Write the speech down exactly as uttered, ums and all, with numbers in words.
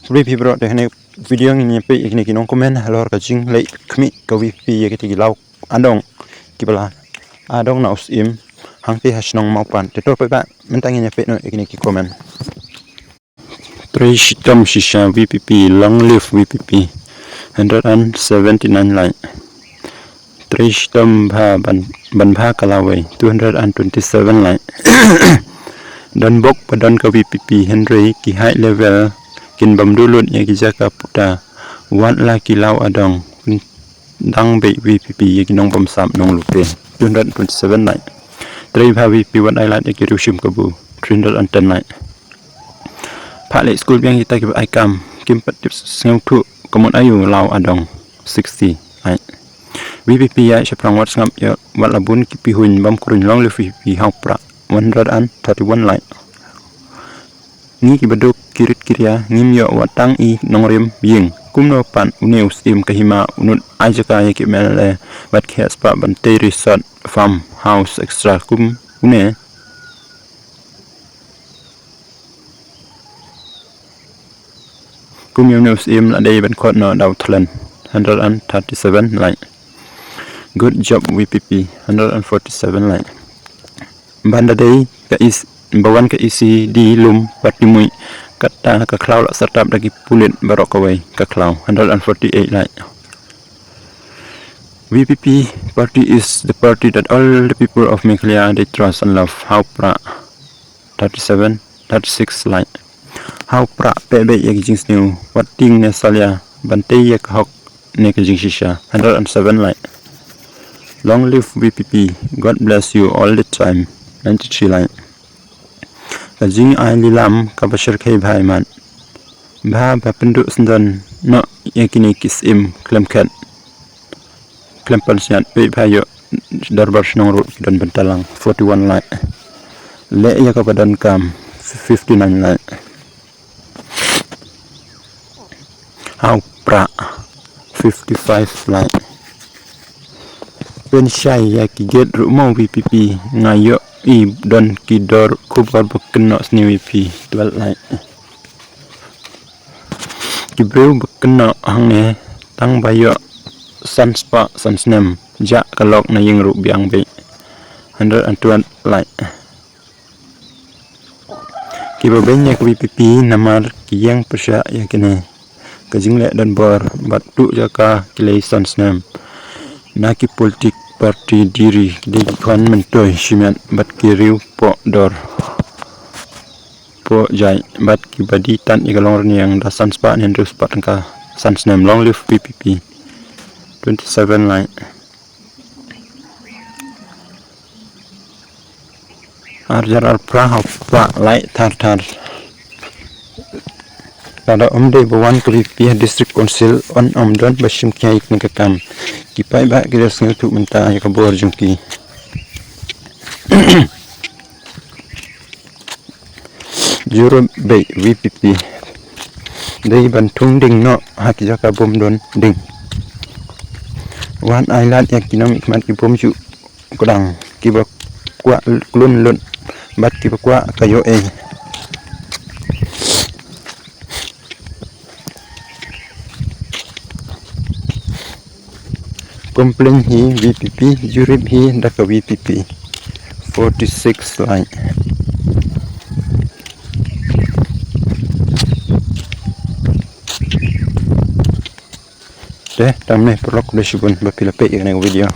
Khublei phi bro, te ha kane ka video ngin ïa peit ïa kine ki nong comment halor ka jingleh khmih ka VPP ïa kita ki law adong kiba la adong na u Syiem hangtei ha shnong Mawpan. Te to peit ba mynta ngin ïa peit noh ïa kine ki comment. Trei shitom shisha VPP, long live VPP, hundred and seventy nine like. Trei shitom bha ban, ban bha ka lawei, two hundred and twenty seven like. Don bok ba don ka VPP hynrei ki high level kin bam duh lut ïa ki jaka puta. Wat la ki law adong, dang beh VPP ïa ki nongbamsap nonglute, two hundred and twenty seven like. Trei bha VPP, wat ai lad ïa ki riew shim kabu, three hundred and ten like. Phah leh skul biang kita kiba ai kam, kim pat tip sngewthuh ka mut aïu law adong, sixty like. VPP ïa shaphrang, wat sngap ïa wat la bun ki pihuiñ bam kruiñ, long live VPP, haw prah, one hundred and thirty one like. Ngi kiba duk ki rit ki ria ngim ïoh wat tang i nongrim ïing. Kumno pat une u Syiem ka hima u nud ai jaka ïa ki MLA bad ki heh spah ban tei resort, farm house extra kum une. Kum ïa une u Syiem la dei ban khot noh da u thlen, hundred and thirty seven like. Good job VPP, hundred and forty seven like. Ban da dei ka is, ba wan ka EC dei lum wat ki muih, kata ka khlaw la sartap da ki pulit baroh kawei ka khlaw, hundred and forty eight like. VPP party is the party that all the people of Meghalaya they trust and love, haw prah, thirty seven, thirty six like. Haw prah, peh beit ïa ki jingsniew, wat tieng ne salia ban tei ïa ka hok ne ka jingshisha, hundred and seven like. Long live VPP, God bless you all the time, ninety three like. Ka jingai lilam kaba shyrkhei bha imat, bha ba pynduh syndon noh ïa kine ki Syiem khlem khet khlem pansngiat, peit bha ïoh dorbar shnong ruh ki don bynta lang, forty one like. Leh ïa kaba donkam, fifty nine like. Haw prah, fifty five like. Pynshai ïa ki gate ruh mo VPP, nga ïohi don ki dor khubor ba kynnoh sniew ïa phi, twelve like. Ki briew ba kynnoh hangne tang ba ïoh san spah san snem, jah ka lok na ïing ruh biang beit, hundred and twelve like. Kiba beiñ ïa ka VPP namar ki ïeng pyrshah ïa kine. Ka jingleh donbor bad tuh jaka ki lei san snem na ki politik party diri, ki dei ki khwan myntoi shimet bad ki riew poh dor poh jait, bad kiba die tad ïa ka longrynïeng da san spah ne hynriew spah tyngka san snem. Long live VPP. Twenty seven like. Ar hajar arphew phra, haw prah like thar thar. Lada ym dei ba wan ka VPP ha District Council, yn ym don ba shim khia ïa kane ka kam. Ki paidbah ki da sngewthuh mynta ïa ka bor jong ki. Jurip beit VPP. Dei ban thung ding noh ha ki jaka bym don ding. Wat ai lad ïa ki nongmihkhmat ki bym ju kdang, kiba kwah klun lut bad kiba kwah ka ïoh ei. Complain hi VPP, jurip hi da ka VPP. Forty six like. Te tang ne paralok, khublei shibun ba phi la peit ïa kane ka video.